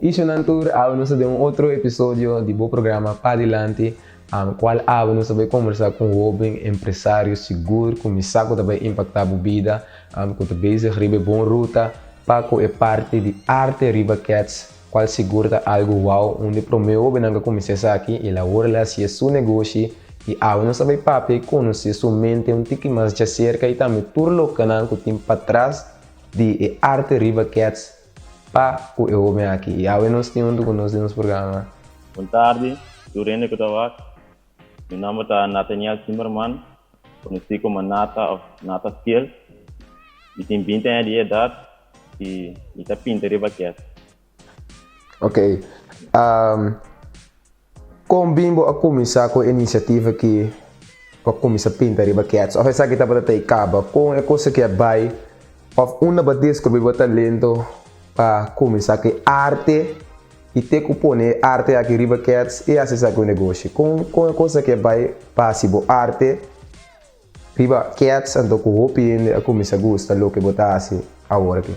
Ishonan tur, awe nos ta den un otro episodio di bo programa Padilanti, cual awe nos ta bay conversa cu un hoben empresario sigur cu mi sa cu ta bay impacta bo bida, cu ta bezig riba e bon ruta pa cu e parti di arte riba Cats, cual sigur ta algo wow, un di prome hobennan cu a cuminsa esaki y el awor el a haci'e su negoshi y awe nos ta bay papia y conoce su mente un tiki mas djacerca y tambe tur lokenan cu tin patras di e arte riba Cats. Pa ku e hoben aki. I awe nos tin huntu ku nos den nos programa. Bon tardi, tur hende ku ta wak. Mi nomber ta Nathaniel Zimmerman, konosí komo Nata òf Nata Skill. Mi tin binti aña di edat i mi ta pinta riba kès. Ok. Kon bin bo a kuminsá ku e inisiativa ki pa kuminsá pinta riba kèts? Òf esaki tabata ta e kaba? Kon e kos aki a bai? Òf unda bo a deskubrí bo talento pa kuminsá ku e arte i te ku pone e arte aki riba kèts i hasi esaki un negoshi? Kon kon e kos aki a bai pa hasi bo arte riba kèts anto ku hopi hende a kuminsá gusta loke bo ta hasi awor aki?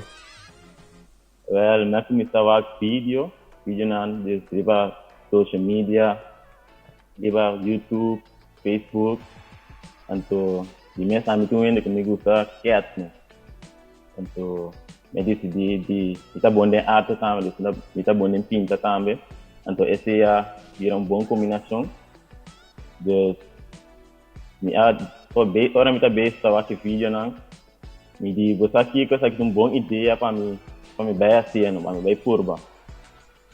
Well, mi a cuminsa wak video, videonan des riba social media, riba YouTube, Facebook, anto di mes ami tin un hende cu mi gusta cats no. Anto mi a dicidi di mi ta bon den arte tambe, dus mi ta bon den pinta tambe, anto esey a bira un bon combinacion. Dus mi a ora mi ta bezig ta wak e videonan. Mi di, Bo sa kiko? Esaki ta un bon idea pa mi, pa mi bai hasiendo, pa mi bai purba.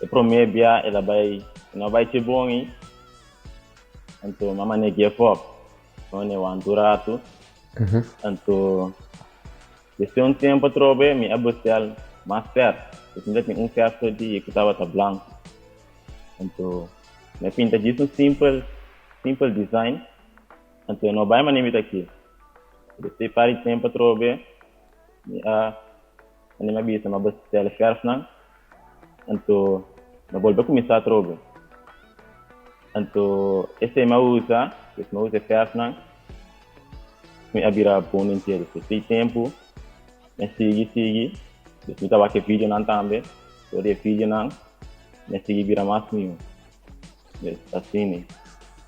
E promé bia el a bai, e no a bai dje bon ei. Anto mama ne give up. Mama ne wanta un ratu. Anto despues di un tempu atrobe mi a bestel mas fèrf. Pues mi ta tin un fèrf so di ku tabata blanku. Anto mi a pinta djis un simpel, simpel design. Anto e no bai manera mi ta ke. Despues par di tempu atrobe mi a anima bisa mi a bestel fèrfnan, anto mi a bolbe kuminsá atrobe. Anto esei mi a usa, despues mi a usa e fèrfnan, mi a bira bon den dje. Despues di tempu mi a sigui sigui, despues mi ta wak e videonan tambe, dor di e videonan mi a sigui bira mas mihó. Asina.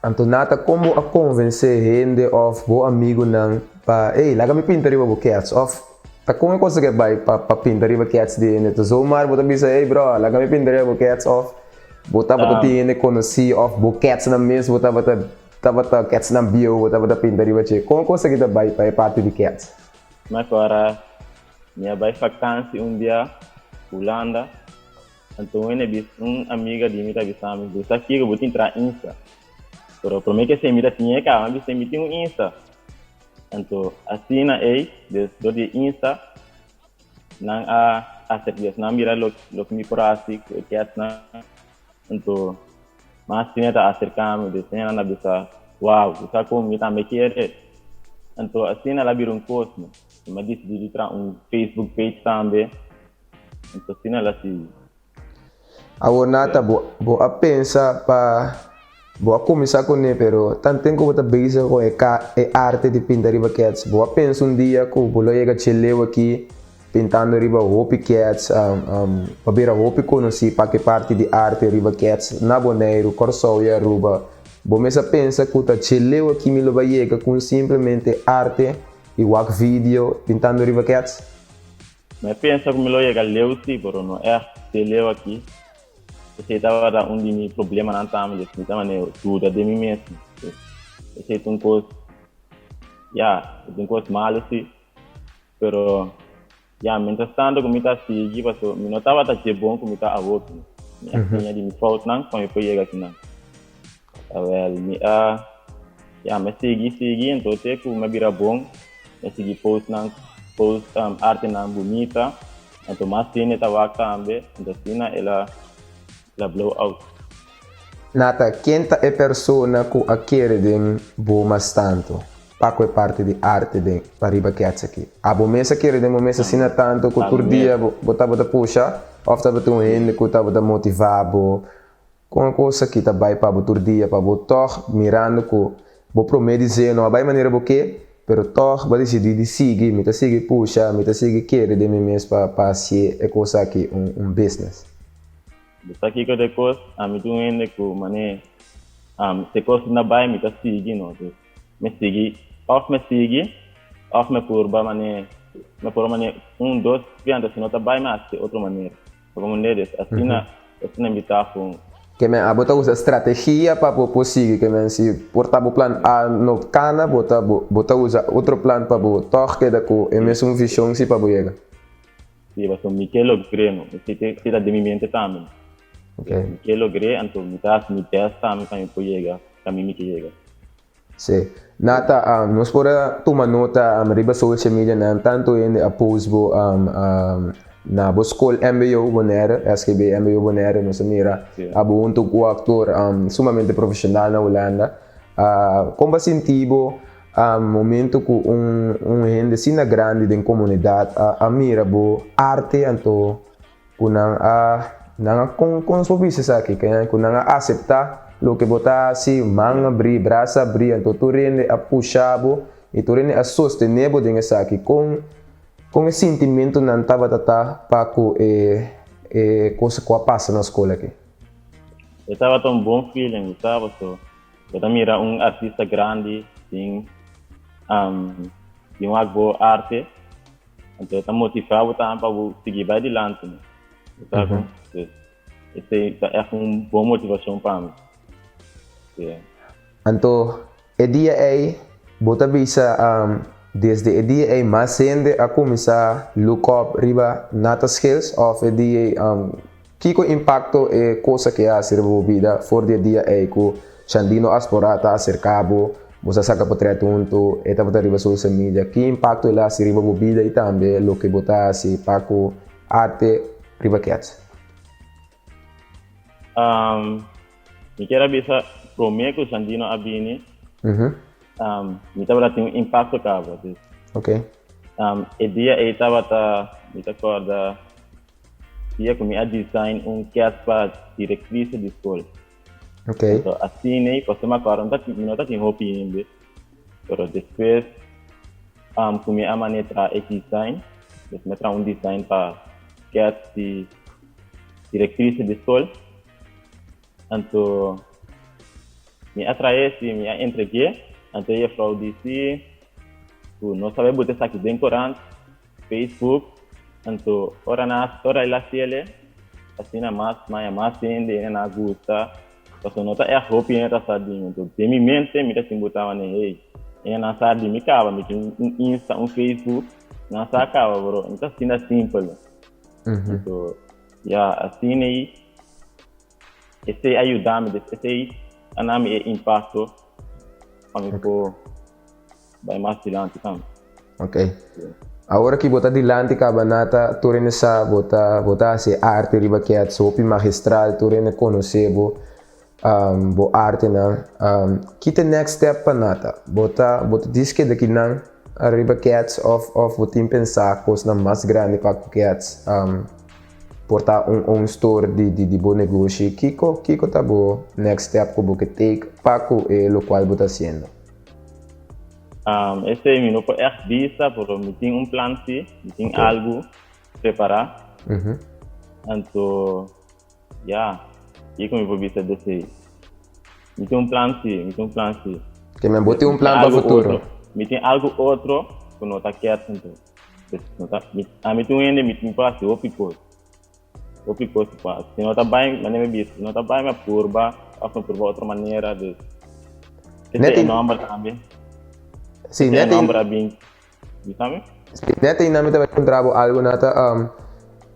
Anto Nata kon bo a konvensé hende òf bo amigunan pa ey laga mi pinta riba bo kèts òf ta kon e kos a ke bai pa pa pinta riba kèts di hende ta zomaar bo ta bisa ey bro laga mi pinta riba bo kèts òf bo tabata tin hende konosí òf bo kètsnan mes bo tabata tabata kètsnan bieu bo tabata pinta riba dje kon e kos aki ta bai pa e parti di kèts? Mi akora mi a bai fakansi un dia Hulanda. Anto un hende un amiga di mi ta bisa mi, Bo sa kiko, bo tin traha Insta. Pero prome ke esei mi ta tin e kaba, mi bisa mi tin un Insta. Anto asina ei, des dor di e Insta, nan a aserka, des nan mira loke mi por hasi ku e kètsnan. Anto mas asina ta aserka mi, des nan a bisa, Wow, bo sa kon mi tambe kere. Anto asina el a bira un kos. Mi a disidi di traha un Facebook page tambe. Anto asina el a sigui. Awor Nata, bo bo a pensa pa bo a kuminsá kuné, pero tanten ku bo ta bezig ku e ka e arte di pinta riba kèts, bo a pensa un dia ku bo lo yega dje leu aki pintando riba hopi kèts, pa bira hopi konosí pa ki parti di arte riba kèts na Boneiru, Kòrsou i Aruba. Bo mes a pensa ku ta dje leu aki mi lo bai yega ku un simplemente arte i wak video pintando riba kèts? Mi a pensa ku mi lo yega leu si, pero no ègt te leu aki. Esei tabata un di mi problemanan tambe, dus mi ta manera duda den mi mes. Dus esei ta un kos, ya, e ta un kos malu si, pero ya, mientras tanto ku mi ta sigui, pasobra mi no tabata dje bon ku mi ta awor. Mi a siña di mi foutnan pa mi por yega akinan. Awel, mi a, ya, mi a sigui, sigui, anto te ku mi a bira bon, mi a sigui post nan, post um, artenan bunita, anto mas hende ta wak tambe, anto asina el a, el a blow out. Nata, ken ta e persona ku a kere den bo mas tantu pa ku e parti di arte den pariba kèts aki? Abo mes a kere den bo mes asina tantu ku tur dia bo tabata pusha òf tabata un hende ku tabata motivá bo? Kon e kos aki ta bai pa bo tur dia pa bo tòg mirando ku bo promé deseo no a bai manera bo ke, pero tòg bo a disidí di sigui, mi ta sigui pusha, mi ta sigui kere den mi mes pa pa hasié e kos aki un un business. Bo sa kiko ta e kos? Ami ta un hende ku manera si e kos no bai mi ta sigui no. Dus mi sigui òf mi sigui òf mi purba manera mi purba manera un dos tres anto si no ta bai mi hasi di otro manera. Bo komprende? Dus asina asina mi ta ku. Ke men abo ta usa strategia pa bo por sigui ke men si por ta bo plan A no kana bo ta bo ta usa otro plan pa bo tòg keda ku e mesun vishon si pa bo yega. Sí, pasobra mi ke logr'é no. Esei ta esei ta den mi mente tambe. Okay. Mi ke logr'é, anto mi ta hasi mi best tambe pa mi por yega kaminda mi ke yega. Sí. Nata, um, nos por a tuma nota um, riba social media nan tanto hende a post bo um, um, na bo skol MBO Bonaire, SGB MBO Bonaire, nos a mira Sí. abo hunto ku aktor um, sumamente profesional na Hulanda. Uh, kon bo a sinti bo Momento ku un un hende asina grandi den komunidat a a mira bo arte anto ku nan a nan a kon kon nos por bisa esaki ku nan a aseptá loke bo ta hasi man abrí brasa abrí anto tur hende a pusha bo i tur hende a sostené bo den esaki kon kon e sintimentunan tabata ta pa ku e e kos ku a pasa na skol aki. E tabata un bon feeling bo sa paso Bo ta mira un artista grandi tin tin wak bo arte, anto e ta motiva bo tambe pa bo sigui bai dilanti. Bo sa kon? Dus esei ta ègt un bon motivashon pa mi. Sí. Anto e dia ei bo ta bisa desde e dia ei mas hende a kuminsá look up riba Nata Schils òf e dia ei Kiko impakto e kos aki a hasi riba bo bida for di e dia ei ku Shandino Asporá ta aserká bo, bo sa saka potrèt huntu, e tabata riba social media? Ki impakto el a hasi riba bo bida i tambe loke bo ta hasi pa ku arte riba Cats? Mi kier a bisa promé ku Shandino a bini, mi tabata tin un impakto kaba. E dia ei tabata, mi ta kòrda, Dia ku mi a design un cat pa direktrise di skol. Okay. So asina ei, pasobra mi akorda mi ta mi no ta tin hopi hende, pero despues um, ku mi a mane traha e design, dus mi a traha un design pa cat di direktrise di skol. Anto mi a traha si mi a entreg'é, anto e juffrouw di si ku no sabe buta esaki den korant. Facebook, anto ora nan ora el a hasiel asina mas maya mas hende hende nan a gusta pasobra no ta ègt hopi hende ta sa di mi anto den mi mente mi ta sinti bo ta manera hey hende nan sa di mi kaba mi tin un Insta un Facebook nan sa kaba bro mi ta asina simpel anto ya asina ei esei a yuda mi esei a na mi e impakto pa mi por Bai mas dilanti tambe. Ok. Awor aki bo ta dilanti kaba nata tur hende sa bo ta bo ta hasi arte riba kets hopi magistral tur hende konosé bo bo artenan. Ki ta e next step pa nata? Bo ta bo ta djis keda kinan ariba kets òf òf bo tin pensá kosnan mas grandi pa ku kets por ta un own store di di bo negoshi? Kiko kiko ta bo next step ku bo ke take pa ku e lokual bo ta hasiendo? Um, esei mi no por echt bisa, pero mi tin un plan sí, mi tin algo prepará. Anto, ya, kiko mi por bisa desei? Mi tin un plan sí, mi tin un plan sí. Ke men bo tin un plan pa futuro. Otro, mi tin algo otro ku no ta kèt anto. Pues, no ta, mi, ami tin un hende mi tin por hasi hopi kos. Hopi kos pa si no ta bai manera mi bisa si no ta bai mi a purba of mi purba otro manera dus Net e in nomber tambe Sí, e net in nomber a bin bisa mi Net einan mi ta bai puntra bo algo nata um,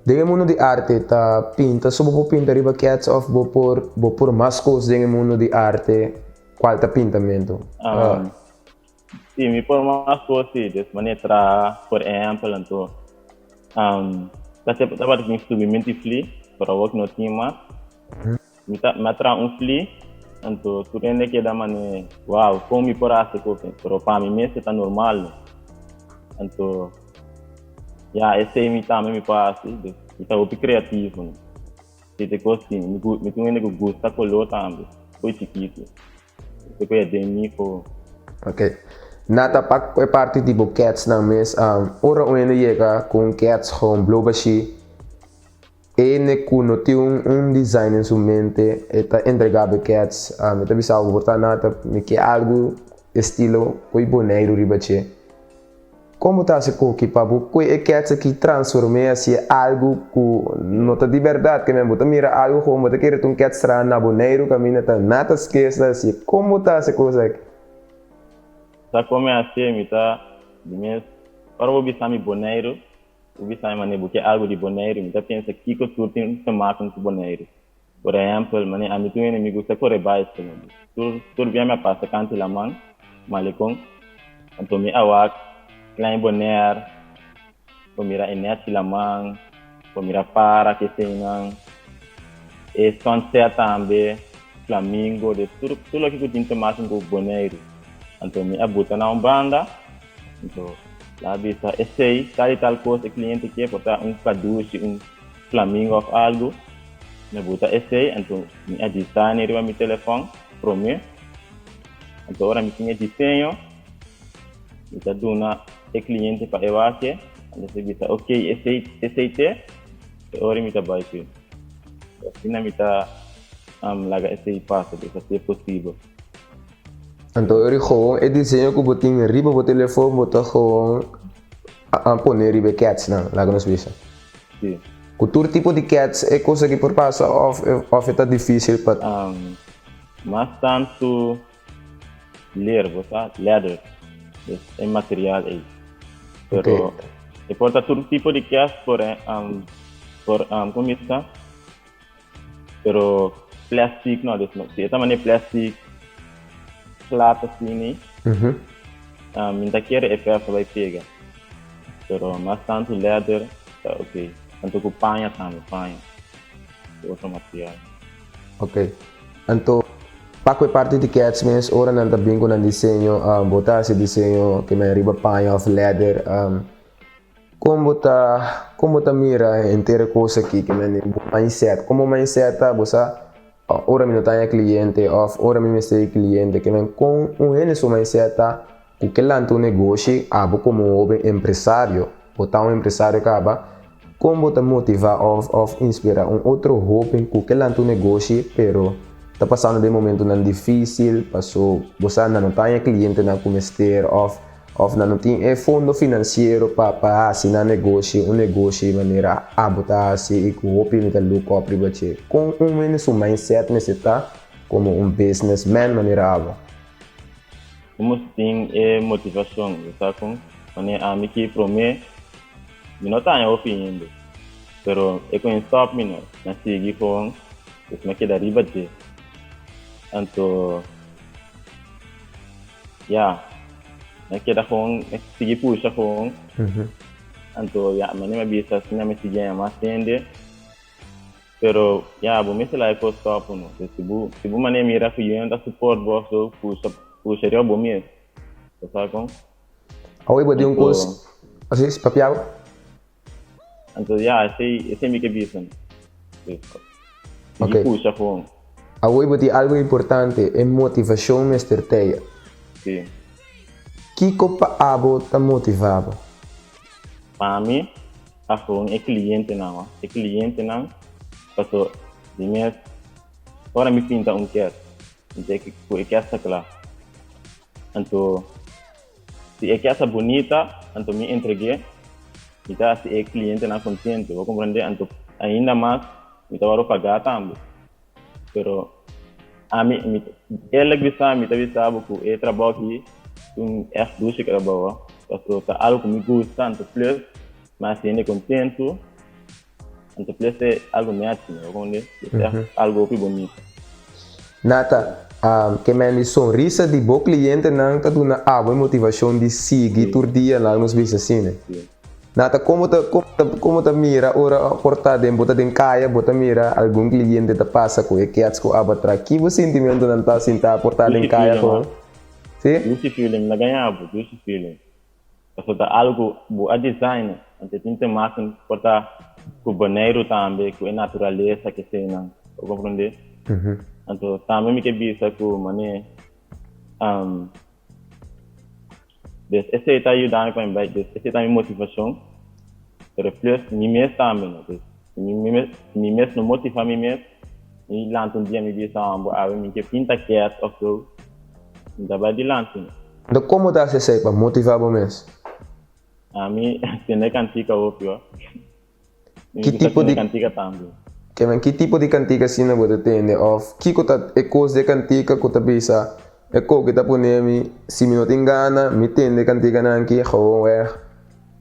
den e mundo di arte ta pinta so bo por pinta riba kets of bo por bo por mas kos den e mundo di arte kual ta pintamento? Um, Sí, mi por mas kos sí, des manera traha, por ehèmpel, anto um, ta se tabata tin subimento di fli, pero awor no tin mas. Mi ta mi a traha un fli, anto tur hende keda mane, wow, kon mi por hasi kos, pero pa mi mes e ta normal no. Anto, ya, esei mi tambe mi por hasi, dus mi ta hopi kreativo no. Si te kos tin, mi mi tin un hende ku gusta koló tambe, fo'i chikitu. Te koe den mi ko. Ok. Nata pa e parti di bo cats nan mes, um, ora un hende yega ku un cats gewoon blo bashi, Ene ku no tin un design den su mente e ta entrega bo e kèts. Mi ta bisa bo por ta nata mi ke algu estilo koe Boneiru riba dje. Kon bo ta hasi koki pa bo koe e kèts aki transform'é hasié algu ku no ta di bèrdat? Ke men bo ta mira algu gewoon bo ta kere ta un kèts traha na Boneiru kaminda ta nata skes ta hasié. Kon bo ta hasi e kos aki? Sa kon mi hasié mi ta di mes ora bo bisa mi Boneiru Bo bisa mi manera bo ke algu di Boneiru, mi ta pensa kiko tur tin te maken ku Boneiru. Por ehèmpel, manera ami tur hende mi gusta kore baiskel. Tur tur bia mi a pasa kantu laman, Malecon, anto mi a wak Klein Bonaire, por mira e nèchi laman, por mira para keseinan, e sunset tambe, flamingo, des tur tur loke ku tin te maken ku Boneiru. Anto mi a buta na un banda. Anto la bisa esey tal y tal cos e cliente kier por ta un cadushi, un flamingo of algo. Mi a buta esey anto mi a design riba mi telefon prome. Anto ora mi tin e diseño mi ta duna e cliente pa e wak anto si bisa ok esey esey te e ora mi ta bay cu. Asina mi ta laga esey pasa si e posibel. Anto ori gewoon e diseño ku bo tin riba bo telefon bo ta gewoon a pone riba e kètsnan, laga nos bisa. Sí. Ku tur tipo di kèts e kos aki por pasa òf òf e ta difísil pa. Mas tantu ler, bo sa, leather, es e material ei. Pero e por ta tur tipo di kèts por por komo bisa? Pero plastic no, dus si e ta mane plastic plat asini, mi ta kere e verf ta bai pega. Pero mas tantu leather ta ok. Anto ku paña tambe, paña. Otro material. Ok. Anto pa ku e parti di kets mes ora nan ta bin ku nan diseño, bo ta hasi diseño ke men riba paña of leather. Kon bo ta kon bo ta mira henter e kos aki ke mende bo mindset kon bo mindset ta bo sa ora mi no ta haña kliente òf ora mi mester di kliente ke men kon un hende su mindset ta ku ke lanta un negoshi abo komo un hoben empresario bo ta un empresario kaba kon bo ta motiva òf òf inspira un otro hoben ku ke lanta un negoshi pero ta pasando den momentonan difisil paso bo sa nan no ta haña klientenan ku mester òf Of nan no tin e fondo financiero pa pa haci nan negoshi un negoshi manera abo ta haci y cu hopi mi ta look up riba dje. Con un hende su mindset mester ta como un business man manera abo? Bo mester tin e motivacion, bo sa con? Manera ami ki prome mi no ta haña hopi hende, pero e con e stop mi no, mi a sigui con, pues mi a keda riba dje. Anto. Ya, mi a keda gewoon, mi a sigui pusha gewoon. Anto ya, mi a bisa asina mi sigui haña mas hende. Pero ya, bo mester laga e kos stòp no. Si bo, si bo manera mira ku yu ta support bo òf so, pusha, pusha riba bo mes. Bo sa kon? Awe bo tin un kos, así, papia bo? Anto ya, esei, esei mi ke bisa. Sigui Ok. pusha gewoon. Awor bo tin algo importante, e motivashon mester teya. Si. Kiko pa abo ta motiva bo? Pa mi, ta gewoon e klientenan ho. E klientenan, paso di mes ora mi pinta un kès, mi ta ku e kès ta kla. Anto Si e kesa bunita, anto mi entreg'é, mi ta hasi e klientenan kontento, bo komprendé? Anto ainda mas mi ta wòrdu pagá tambe. Pero ami, mi, eerlijk bisa, mi ta bisa bo ku e trabou aki ta un ègt dushi trabou, ho. Pasobra ta algu ku mi gusta, anto plus mi hasi hende kontentu, anto plus e algu nèchi, bo komprendé? Ta ègt algu hopi bunita. Nata, ke men di sonrisa di bo klientenan ta duna abo e motivashon di sigui tur dia laga nos bisa asina. Nata, komo ta komo ta mira ora por ta den bo ta den kaya bo ta mira algun kliente ta pasa ku e kèts ku abo atrás ki bo sintimentonan ta sinta por ta den kaya kon? Si? Dushi feeling, mi ta gaña bo, dushi feeling. Pasobra ta algu bo a design, anto tin te maken por ta ku Boneiru tambe, ku e naturalesa keseinan, bo komprondé? Anto tambe mi ke bisa ku manera des esei ta yuda mi pa mi bai, des esei ta mi motivashon, pero plus mi mes tambe no, des. Mi mi mes no motiva mi mes, mi lanta un dia mi bisa homber awe mi ke pinta ket of so, mi ta bai dilanti. Anto komo ta hasi esei pa motiva bo mes? Ami tende kantika hopi ho. Mi Ki gusta tipo tende di kantika tambe. Ke men ki tipo di kantika asina bo ta tende of kiko ta e kos di e kantika ku ta bisa e koki ta pone mi si mi no tin gana mi tende e kantikanan aki gewoon weg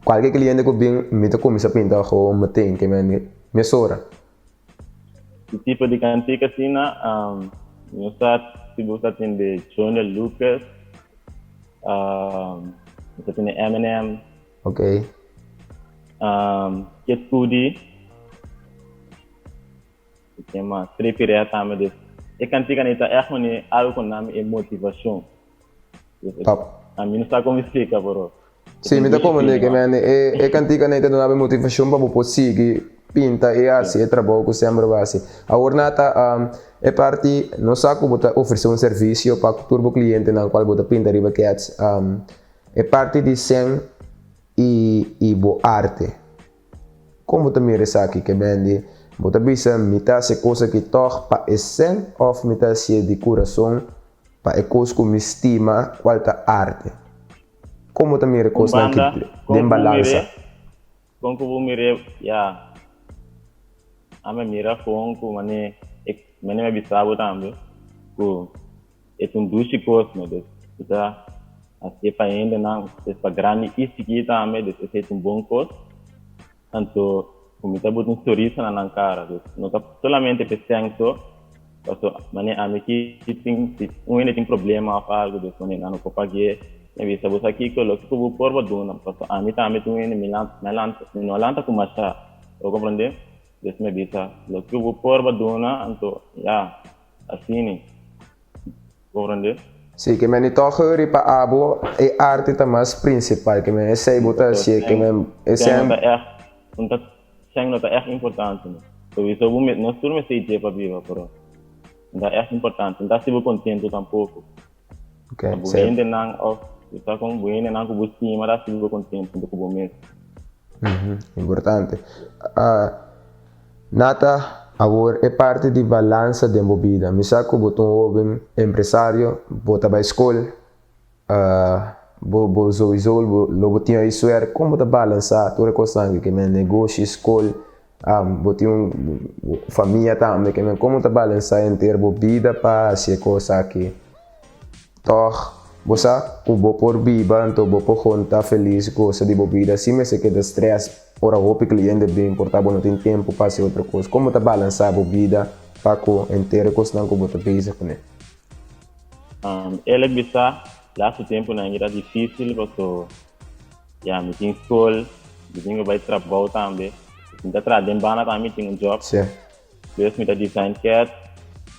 kualke kliente ku bin mi ta kuminsa pinta gewoon meteen ke men mesora. Ki tipo di kantika asina mi sa si bo sa tende Joyner Lucas mi sa tende Eminem. Ok. Kid Cudi. Ken mas? Trippie Redd tambe. Dus e kantika nei ta ègt manera algu ku nan e motivashon. Top. Ami no sa kon splika pero. Sí, mi ta komprende ke men e kantika nei ta duna bo motivashon pa bo por sigui pinta i hasi e trabou ku semper bo hasi. Awor Nata, e parti nos sa ku bo ta ofresé un servisio pa tur bo klientenan kual bo ta pinta riba kèts. E parti di sen i i bo arte. Kon bo ta mira esaki? Ke bendi bo ta bisa mi ta hasi e kos aki tòg pa e sen òf mi ta hasié di kurason pa e kos ku mi stima kual ta arte? Kon bo ta mira e Un kosnan aki banda, kon den ku bo balansa? mir'é, kon ku bo mir'é, ya. Ami a mira kon ku manera e manera mi a bisa bo tambe ku. E ta un dushi kos no, dus bo ta hasié pa hendenan, es pa grandi i chikí tambe, dus esei ta un bon kos. Anto ku mi ta buta un sorisa na nan kara, dus no ta solamente pa e sèn so, paso manera ami ki tin, si un hende tin problema òf algu, dus manera nan no por pag'é, mi a bisa bo sa kiko, loke ku bo por bo duna, paso ami tambe ta un hende mi lanta, mi no lanta ku masha, bo komprondé? Dus mi a bisa loke ku bo por bo duna, anto ya. Asini. Comprende? Sí, ke men i tòg hori pa abo e arte ta mas prinsipal, ke men esei bo ta hasié, ke men esei. Sèn no ta ègt, un ta, sèn no ta ègt importante no. Sowieso bo mes, nos tur mester dje pa biba, pero no ta ègt importante, no ta hasi bo kontentu tampoko. Ok, Ta bo sèn. hendenan òf, bo sa kon, bo hendenan ku bo stima ta hasi bo kontentu huntu ku bo mes. Importante. Nata, awor e parti di balansa den bo bida. Mi sa ku bo ta un hoben empresario, bo ta bai skol, bo bo souiso lo bo tin huiswerk. Kon bo ta balansa tur e kosnan aki? Ke men negoshi, skol, bo tin un famia tambe. Ke men kon bo ta balansa henter bo bida pa hasi e kos aki? Tòg, bo sa ku bo por biba, anto bo por honta felis, gosa di bo bida sin mester keda strès ora hopi kliente bin, por ta bo no tin tempu pa hasi otro kos. Kon bo ta balansá bo bida pa ku henter e kosnan ku bo ta bezig kuné? Eerlijk bisa, laatste tempunan ta difísil paso ya mi tin skol, mi tin ku bai trabou tambe, mi ta traha den banda tambe mi tin un job. Dus mi ta design cat,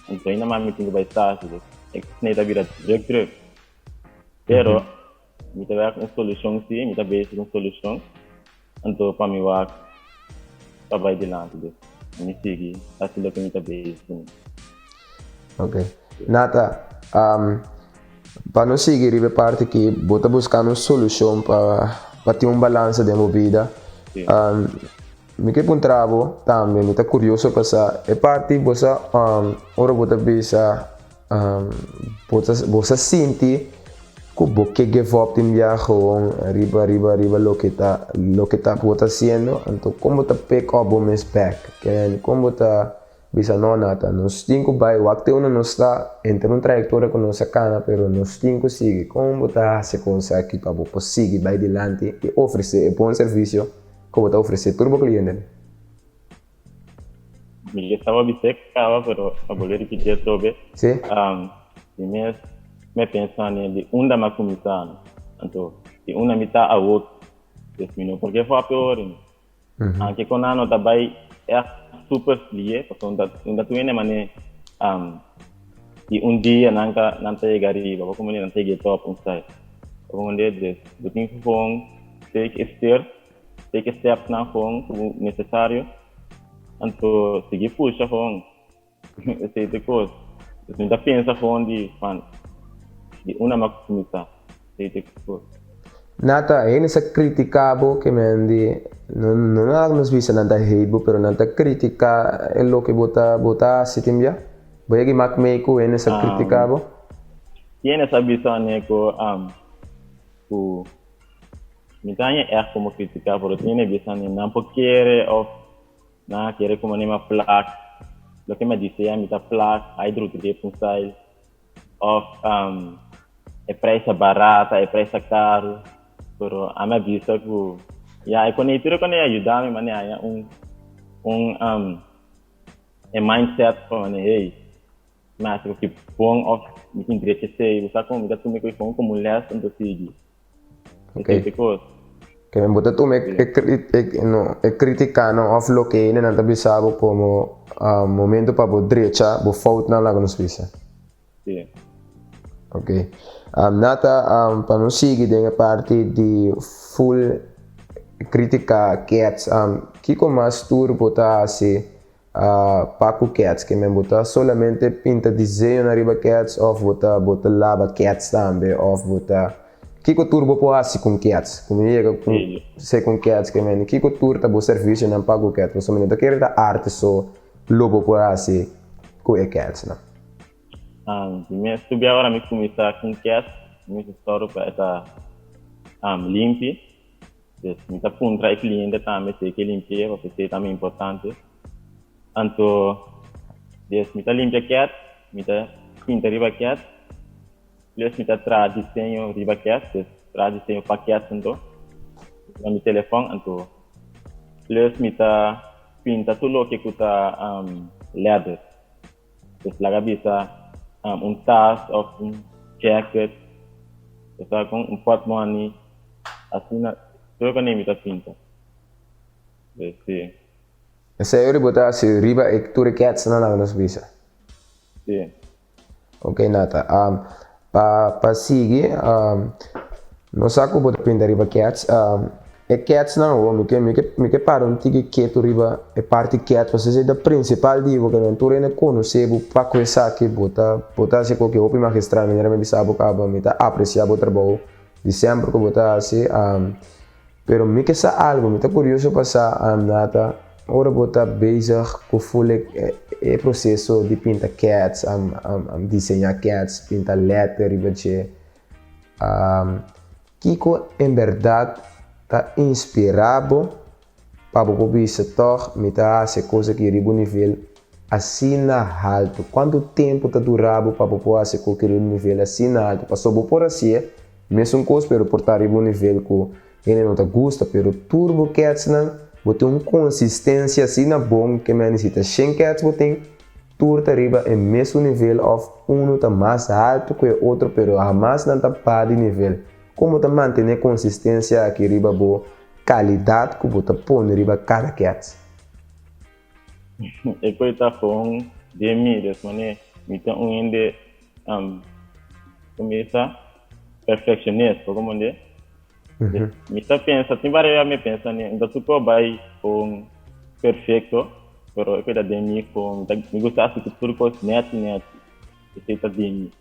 anto ainda mas mi tin ku bai stage, dus esei ta bira druk druk. Pero mi ta wak un solushon si, mi ta bezig ku un solushon, anto pa mi wak pa bai dilanti, dus mi sigui hasi loke mi ta bezig kuné. Ok. Nata, pa nos sigui riba e parti aki, bo ta buskando un solushon pa tin un balansa den bo bida. Si. Mi ke puntra bo tambe, mi ta kurioso pa sa e parti bo sa ora bo ta bisa bo ta bo sa sinti ku bo ke give up tin bia gewoon riba riba riba loke ta loke ta bo ta hasiendo anto kon bo ta pick up bo mes bek kon bo ta bisa no Nathan nos tin ku bai wak te unda nos ta henter un trayektoria ku nos a kana pero nos tin ku sigui kon bo ta hasi kos aki pa bo por sigui bai dilanti i ofresé e bon servisio Ku bo ta ofresé tur bo klientenan? Mi ke staba bis'é kaba, pero a bolbe ripití atrobe. Sí. Mi mes me pensa ne di unda mi a kuminsá, no. Anto, di unda mi ta awor, pues mi no por ke for peor. Anke kon nan no ta bai ègt super flie, pasobra unda tur hende manera di un dia nan ta nan ta yega ariba, bo komprende? Nan ta yega e top un sai. Bo komprende? Dus bo tin ku gewoon take e step, take e stepnan gewoon ku nesesario, anto sigui pusha gewoon. Esei ta e kos. Dus mi ta pensa gewoon di van di unda mi a kuminsá. Esei ta e kos. Nata, hende sa critica bo ke men di. No no laga nos bisa nan ta hate bo pero nan ta critica e loke bo ta bo ta haci tin bia? Bo yega mak mei cu hende sa critica bo? Hende sa bisa ne cu cu mi ta haña erg como critica pero tin hende bisa ne nan por kere of nan a kere como mi a plak loke mi a desea mi ta plak hydrogrip un style of e prijs ta barata e prijs ta caro pero ami a bisa cu ya e kone tur e kone a yuda mi mane haña un un e mindset pa mane hey mi a haci loke bon of mi tin drechi esey bo sa con mi ta tuma e cos como un les anto sigui. Ok. Ke men bo ta tuma e e no e kritikanan òf loke hendenan ta bisa bo komo momento pa bo drecha bo foutnan laga nos bisa. Sí. Ok. Nata pa nos sigui den e parti di full kritika kets kiko mas tur bo ta hasi Pa ku kets ke men bo ta solamente pinta diseñonan riba kets òf bo ta bo ta laba kets tambe òf bo ta kiko tur bo por hasi ku kets ku mi yega ku se ku kets ke men kiko tur ta bo servisionan pa ku kets pasobra mi no ta kere ta arte so lo bo por hasi ku e ketsnan. Di mes tur bia ora mi kuminsá ku kets mi mester sòru pa e ta limpi. Pues mi ta puntra e cliente tambe si e ke limpi'é pasobra esei tambe importante. Anto des mi ta limpia ket, mi ta pinta riba ket, plus mi ta traha diseño riba ket, pues traha diseño pa ket anto riba mi telefòn anto plus mi ta pinta tur loke ku ta leather. Pues laga bisa un tas òf un jacket, bo sa kon un pòtmòni. Asina tur kende mi ta pinta. Sí. Esei ora bo ta hasi riba e tur e ketsnan laga nos bisa. Sí. Ok Nata, pa pa sigui nos sa ku bo ta pinta riba kets, e ketsnan awor mi ke mi ke mi ke para un tiki ketu riba e parti kets pasobra esei ta prinsipal di bo ke men tur hende konosé bo pa ku esaki bo ta bo ta hasi koke hopi magistral manera mi bisa bo kaba mi ta apresiá bo trabou. Di semper ku bo ta hasi, pero mi ke sa algu, mi ta kurioso pa sa Nata, ora bo ta bezig ku ful e proseso di pinta kèts, diseñá kèts, pinta lèter riba dje, kiko en bèrdat ta inspirá bo Pa bo por bisa tòg mi ta hasi e kos aki riba un nivel asina haltu. Kuantu tempu ta dura bo pa bo por hasi e kos aki riba un nivel asina haltu? Pasobra bo por hasié mesun kos pero por ta riba un nivel ku hende no ta gusta. Pero tur bo kètsnan bo tin un konsistensia asina bon ke mi a nisita shen kèts bo tin tur ta riba e mesun nivel òf unu ta mas haltu ku e otro pero hamas nan ta baha di nivel. Kon bo ta mantené konsistensia aki riba bo Kalidat ku bo ta pone riba kada kèts. E koe ta gewoon den mi, des manera mi ta un hende como sa perfeccionist, por como de. Mi ta pensa, tin varios bia mi pensa ne, no ta tur por bai gewoon perfecto, pero e koe ta den mi gewoon, mi gusta hasi tur kos nèchi nèchi, esei ta den mi.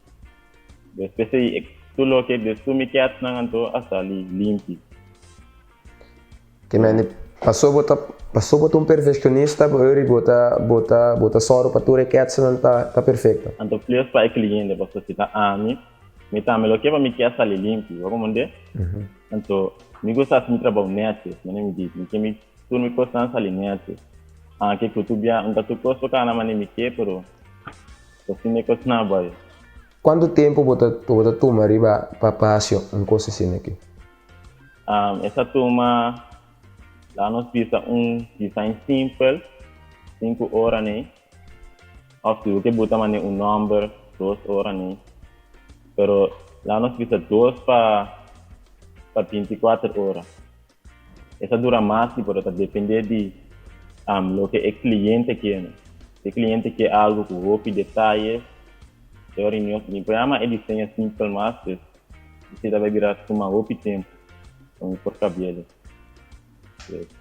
Despues ei tur loke des tur mi kètsnan anto a sali limpi. Te mende paso bo ta paso bo ta un perfekshonista bo ori bo ta bo ta bo ta sòru pa tur e kètsnan ta ta perfekto. Anto plus pa e kliente paso si ta ami mi tambe lo ke pa mi kè sali limpi bo komprende? Anto mi gusta hasi mi trabou nèchi manera mi di mi ke mi tur mi kosnan sali nèchi anke ku tur bia no ta tur kos por kana manera mi ke pero asina e kosnan a bai. Cuanto tempo bo ta bo ta tuma riba pa pa haci un cos asina aki? Esa tuma laga nos bisa un design simpel sinku ora nei of si bo ke buta mane un nomber dos ora nei pero laga nos bisa dos pa pa 24 ora. Esa dura mas si pero ta depende di loke e cliente kier. Si e cliente kier algo cu hopi detaye, e ora nos mi por yama e diseño simpel mas, pues esey ta bay bira tuma hopi tempo pa mi por cabiel.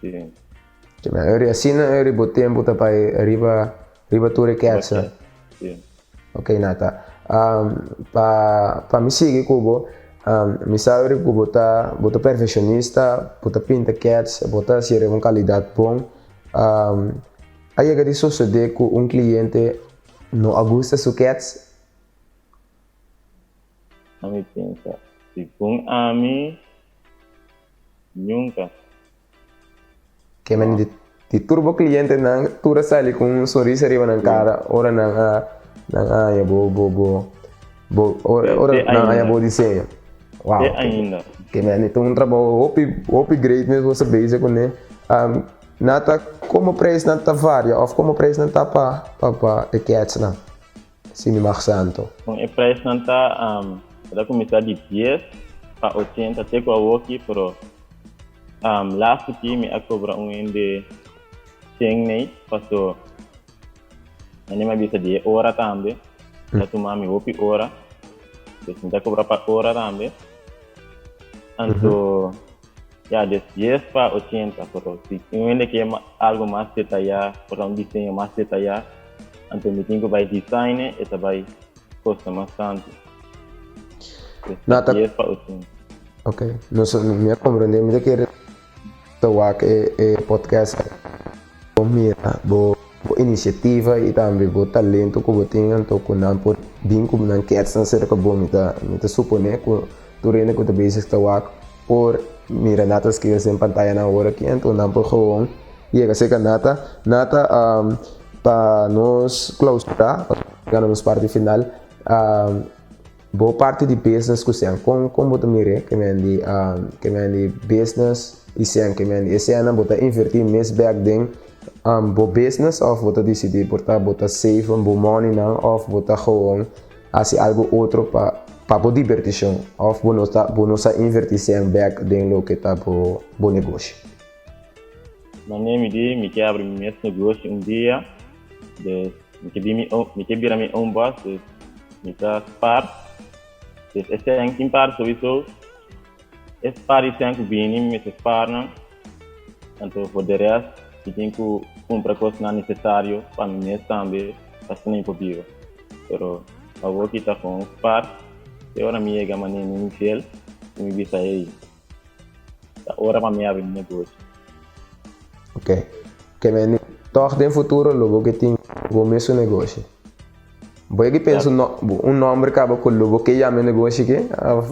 Sí. Asina ori bo tempo ta bay riba riba tur e ketsa. Sí. Ok Nata. Pa pa mi sigui cu bo. Mi sabi ku bo ta bo ta perfekshonista, bo ta pinta kèts, bo ta hasi riba un kalidat bon. A yega di sosodé ku un kliente no a gusta su kèts? Ami pensa, segun ami, nunka. Ke men di di tur bo klientenan tur a sali ku un sonrisa riba nan kara ora nan a nan a haña bo bo bo bo ora ora nan haña bo diseño. Wow. Te ainda. Ke men ta un trabou hopi hopi great mes bo sa bezig kuné. Nan ta komo prijsnan ta varia òf komo prijsnan ta pa pa pa e kètsnan si mi mag sa anto? Kon e prijsnan ta ta kuminsá di dies pa ochenta te ku awoki pero Laatste ki mi a cobra un hende cien nei paso mane mi a bisa di e ora tambe ta tuma mi hopi ora dus mi ta cobra pa ora tambe anto ya des dies pa ochenta pero si un hende kier algo mas detaya por ta un diseño mas detaya anto mi tin cu bay design e ta bay kosta mas tantu. Na ta 10 pa 80. Ok, nos mi a comprende, mi ta kere ta wak e e podcast bo mira bo bo iniciativa y tambe bo talento ku bo tin anto ku nan por bin ku nan ketsnan serka bo mi ta mi ta supone ku tur hende ku ta bezig ta wak por mira Nata Skills den pantayanan awor aki anto nan por gewoon yega serka Nata. Nata pa nos clausura yega na nos parti final bo parti di business ku sean kon kon bo ta mira ke men di ke men di business i sean ke men di e seannan bo ta inverti mes bek den bo business of bo ta disidi por ta bo ta save bo moneynan of bo ta gewoon hasi algo otro pa pa bo dibertishon of bo no ta bo no sa inverti sean bek den loke ta bo bo negoshi. Mane mi di mi ke abri mi mes negoshi un dia, dus mi ke bi mi mi ke bira mi own boss, dus mi ta spaar. Dus e sèn tin par souiso, e spaar di sèn ku bini mi mester spaar nan, anto for de rest mi tin ku kumpra kosnan nesesario pa mi mes tambe pa asina mi por biba. Pero awor ki ta kon spaar, te ora mi yega mane mi nivel ku mi bisa hey. Ta ora pa mi abri mi negoshi. Ok. Ke men tòg den futuro lo bo ke tin bo mesun negoshi. Bo yegi pensa un no, un nòmber kaba ku lo bo ke yama e negoshi ke òf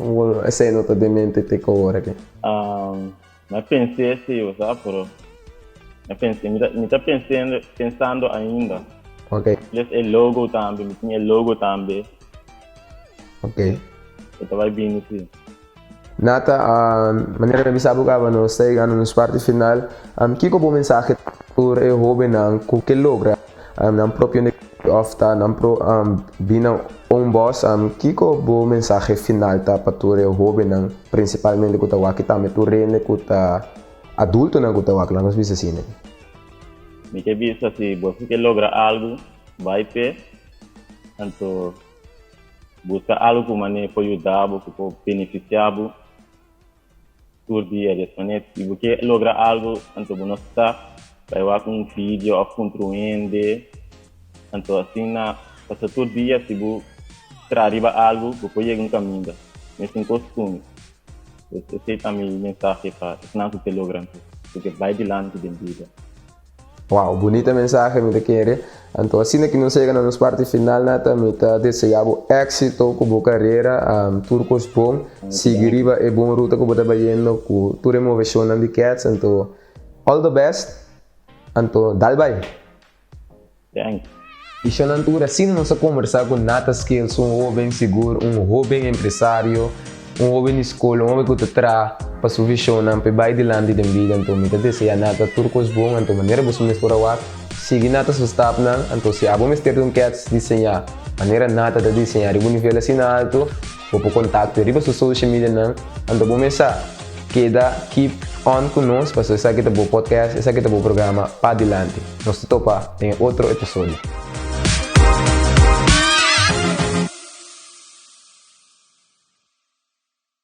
esei no ta den mente te ku awor aki? Mi a pens'é si, bo sa, pero mi a pens'é, mi ta, mi ta pensendo, pensando ainda. Ok. Les e logo tambe, mi tin e logo tambe. Ok. E ta bai bini si. Nata, manera mi a bisa bo caba nos ta yegando nos parti final. Kico bo mensahe tur e hobennan cu ke logra nan propio negocio of ta nan pro bin nan own boss? Kico bo mensahe final ta pa tur e hobennan principalmente cu ta wak y tambe tur hende cu ta adultonan cu ta wak laga nos bisa asina. Mi ke bisa si bo ke logra algo bai p'e anto. Buska algu ku manera por yuda bo, ku por benefisiá bo tur dia. Des manera, si bo ke logra algu, anto bo no sa, bai wak un video òf puntra un hende. Anto asina, pasobra tur dia si bo traha riba algu, bo por yega un kaminda. Mesun kos ku mi. Pues esei ta mi mensahe pa esnan ku ke logra anto, ku ke bai dilanti den bida. Wow, bunita mensahe mi ta kere. Anto asina ki nos a yega na nos parti final Nata, mi ta desea bo éxito ku bo karera, tur kos bon, sigui riba e bon ruta ku bo ta bayendo ku tur e moveshonnan di Cats, anto all the best, anto dal bai. Thanks. Ishanan tur asina nos a kombersá ku Nata Skills, un hóben sigur, un hóben empresario, un hóben di skol, un hóben ku ta traha pa su vishonnan pa e bai dilanti den bida. Anto mi ta deseá Nata tur kos bon. Anto manera boso mes por a wak, sigui Nata su stapnan. Anto si abo mester di un kèts diseñá manera Nata ta diseñá riba un nivel asina alto, Bo por contacto riba su social medianan, anto bo mes sa keda keep on cu nos pasobra esaki ta bo podcast, esaki ta bo programa Padilanti. Nos ta topa den e otro episodio.